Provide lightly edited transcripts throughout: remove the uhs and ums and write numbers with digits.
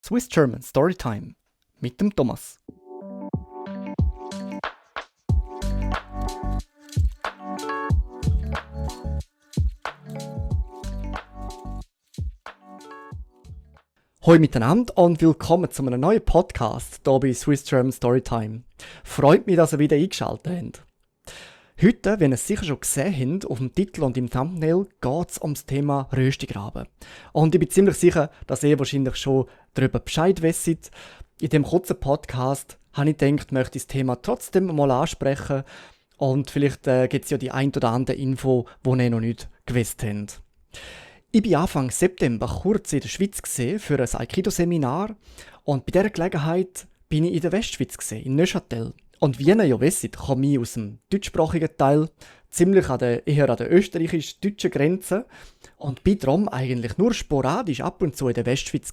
Swiss German Storytime mit dem Thomas. Hallo miteinander und willkommen zu einem neuen Podcast hier bei Swiss German Storytime. Freut mich, dass ihr wieder eingeschaltet habt. Heute, wie ihr es sicher schon gesehen habt, auf dem Titel und im Thumbnail geht es um das Thema Röstigraben. Und ich bin ziemlich sicher, dass ihr wahrscheinlich schon darüber Bescheid wisst. In diesem kurzen Podcast habe ich gedacht, möchte ich das Thema trotzdem mal ansprechen. Und vielleicht gibt es ja die ein oder andere Info, die ihr noch nicht gewusst habt. Ich war Anfang September kurz in der Schweiz für ein Aikido-Seminar und bei dieser Gelegenheit bin ich in der Westschweiz, in Neuchâtel. Und wie ihr ja wisst, komme ich aus dem deutschsprachigen Teil, ziemlich eher an der österreichisch-deutschen Grenze und bin darum eigentlich nur sporadisch ab und zu in der Westschweiz.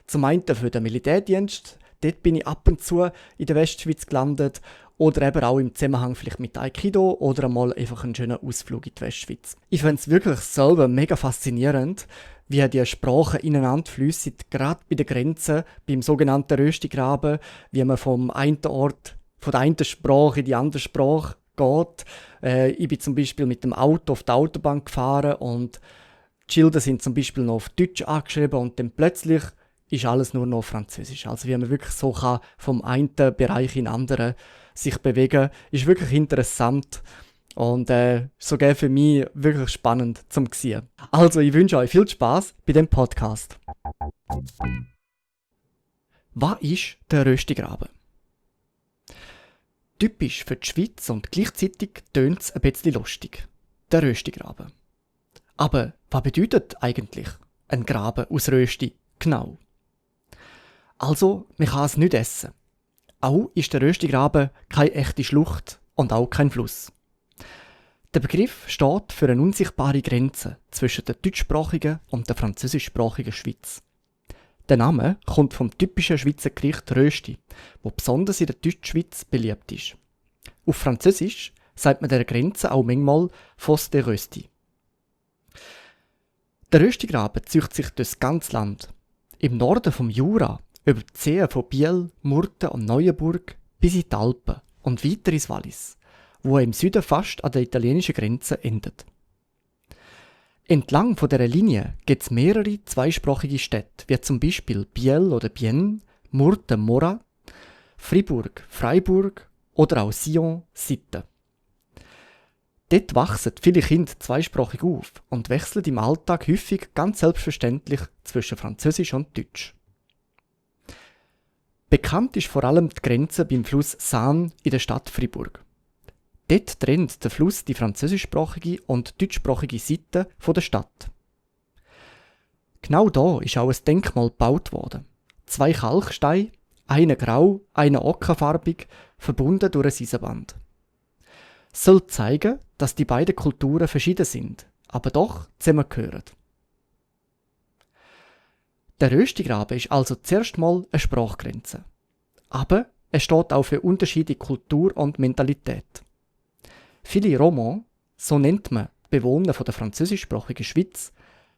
Zum einen für den Militärdienst, dort bin ich ab und zu in der Westschweiz gelandet oder eben auch im Zusammenhang vielleicht mit Aikido oder einmal einfach einen schönen Ausflug in die Westschweiz. Ich finde es wirklich selber mega faszinierend, wie die Sprachen ineinander fließen, gerade bei der Grenze, beim sogenannten Röstigraben, wie man vom einen Ort, von der einen Sprache in die andere Sprache geht. Ich bin zum Beispiel mit dem Auto auf die Autobahn gefahren und die Schilder sind zum Beispiel noch auf Deutsch angeschrieben und dann plötzlich ist alles nur noch Französisch. Also wie man wirklich so kann vom einen Bereich in den anderen sich bewegen, ist wirklich interessant und sogar für mich wirklich spannend zum sehen. Also ich wünsche euch viel Spaß bei dem Podcast. Was ist der Röstigraben? Typisch für die Schweiz und gleichzeitig tönt es ein bisschen lustig. Der Röstigraben. Aber was bedeutet eigentlich ein Graben aus Rösti genau? Also, man kann es nicht essen. Auch ist der Röstigraben keine echte Schlucht und auch kein Fluss. Der Begriff steht für eine unsichtbare Grenze zwischen der deutschsprachigen und der französischsprachigen Schweiz. Der Name kommt vom typischen Schweizer Gericht Rösti, wo besonders in der Deutschschweiz beliebt ist. Auf Französisch sagt man der Grenze auch manchmal Fosse de Rösti. Der Röstigraben zieht sich durchs ganze Land. Im Norden vom Jura, über die Seen von Biel, Murten und Neuenburg bis in die Alpen und weiter ins Wallis, wo er im Süden fast an der italienischen Grenze endet. Entlang von dieser Linie gibt es mehrere zweisprachige Städte, wie zum Beispiel Biel oder Bienne, Murten, Morat, Fribourg, Freiburg oder auch Sion, Sitten. Dort wachsen viele Kinder zweisprachig auf und wechseln im Alltag häufig ganz selbstverständlich zwischen Französisch und Deutsch. Bekannt ist vor allem die Grenze beim Fluss Saane in der Stadt Fribourg. Dort trennt der Fluss die französischsprachige und deutschsprachige Seite von der Stadt. Genau da ist auch ein Denkmal gebaut worden. 2 Kalksteine, einer grau, einer ockerfarbig, verbunden durch ein Eisenband. Soll zeigen, dass die beiden Kulturen verschieden sind, aber doch zusammengehören. Der Röstigraben ist also zuerst mal eine Sprachgrenze. Aber es steht auch für Unterschiede in Kultur und Mentalität. Viele Romans, so nennt man die Bewohner der französischsprachigen Schweiz,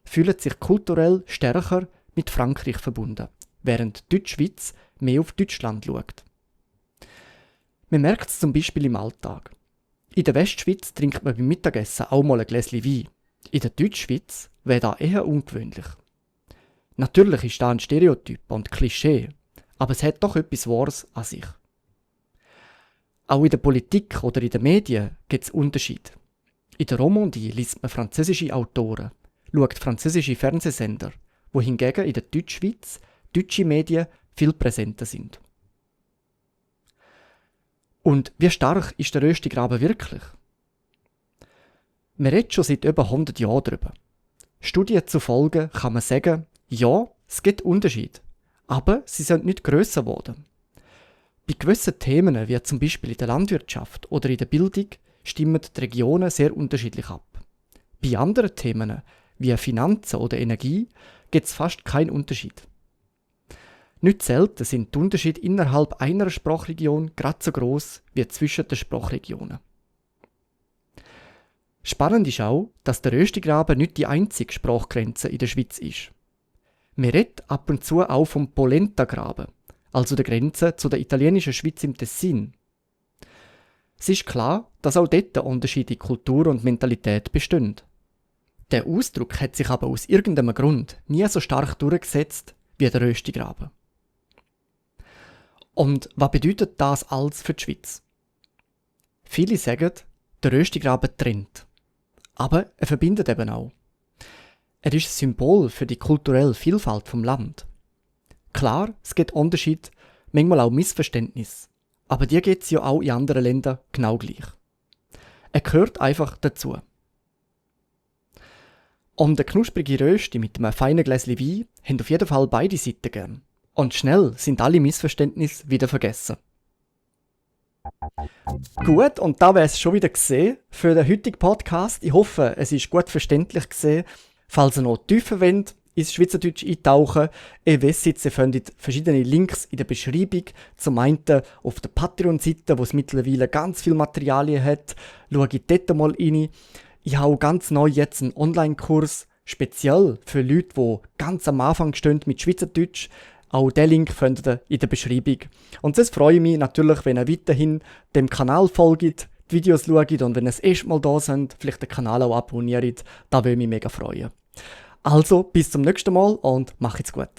fühlen sich kulturell stärker mit Frankreich verbunden, während die Deutschschweiz mehr auf Deutschland schaut. Man merkt es zum Beispiel im Alltag. In der Westschweiz trinkt man beim Mittagessen auch mal ein Gläschen Wein. In der Deutschschweiz wäre das eher ungewöhnlich. Natürlich ist das ein Stereotyp und Klischee, aber es hat doch etwas Wahres an sich. Auch in der Politik oder in den Medien gibt es Unterschiede. In der Romandie liest man französische Autoren, schaut französische Fernsehsender, wohingegen in der Deutschschweiz deutsche Medien viel präsenter sind. Und wie stark ist der Röstigraben wirklich? Man redet schon seit über 100 Jahren darüber. Studien zufolge kann man sagen, ja, es gibt Unterschiede, aber sie sind nicht grösser geworden. Bei gewissen Themen, wie zum Beispiel in der Landwirtschaft oder in der Bildung, stimmen die Regionen sehr unterschiedlich ab. Bei anderen Themen, wie Finanzen oder Energie, gibt es fast keinen Unterschied. Nicht selten sind die Unterschiede innerhalb einer Sprachregion gerade so gross wie zwischen den Sprachregionen. Spannend ist auch, dass der Röstigraben nicht die einzige Sprachgrenze in der Schweiz ist. Man redet ab und zu auch vom Polenta-Graben, also der Grenze zu der italienischen Schweiz im Tessin. Es ist klar, dass auch dort Unterschiede in Kultur und Mentalität bestehen. Der Ausdruck hat sich aber aus irgendeinem Grund nie so stark durchgesetzt wie der Röstigraben. Und was bedeutet das alles für die Schweiz? Viele sagen, der Röstigraben trennt. Aber er verbindet eben auch. Er ist ein Symbol für die kulturelle Vielfalt vom Land. Klar, es gibt Unterschiede, manchmal auch Missverständnisse. Aber die gibt es ja auch in anderen Ländern genau gleich. Er gehört einfach dazu. Und eine knusprige Rösti mit einem feinen Gläschen Wein haben auf jeden Fall beide Seiten gern. Und schnell sind alle Missverständnisse wieder vergessen. Gut, und da wäre es schon wieder gesehen für den heutigen Podcast. Ich hoffe, es ist gut verständlich gesehen. Falls ihr noch tiefer wollt, ins Schweizerdeutsch eintauchen, ihr wisst, ihr findet verschiedene Links in der Beschreibung. Zum einen auf der Patreon-Seite, wo es mittlerweile ganz viel Materialien hat. Schaut dort mal rein. Ich habe ganz neu jetzt einen Online-Kurs, speziell für Leute, die ganz am Anfang stehen mit Schweizerdeutsch. Auch den Link findet ihr in der Beschreibung. Und das freue ich mich natürlich, wenn ihr weiterhin dem Kanal folgt, die Videos schaut und wenn ihr das erste Mal da seid, vielleicht den Kanal auch abonniert. Da würde mich mega freuen. Also, bis zum nächsten Mal und macht's gut.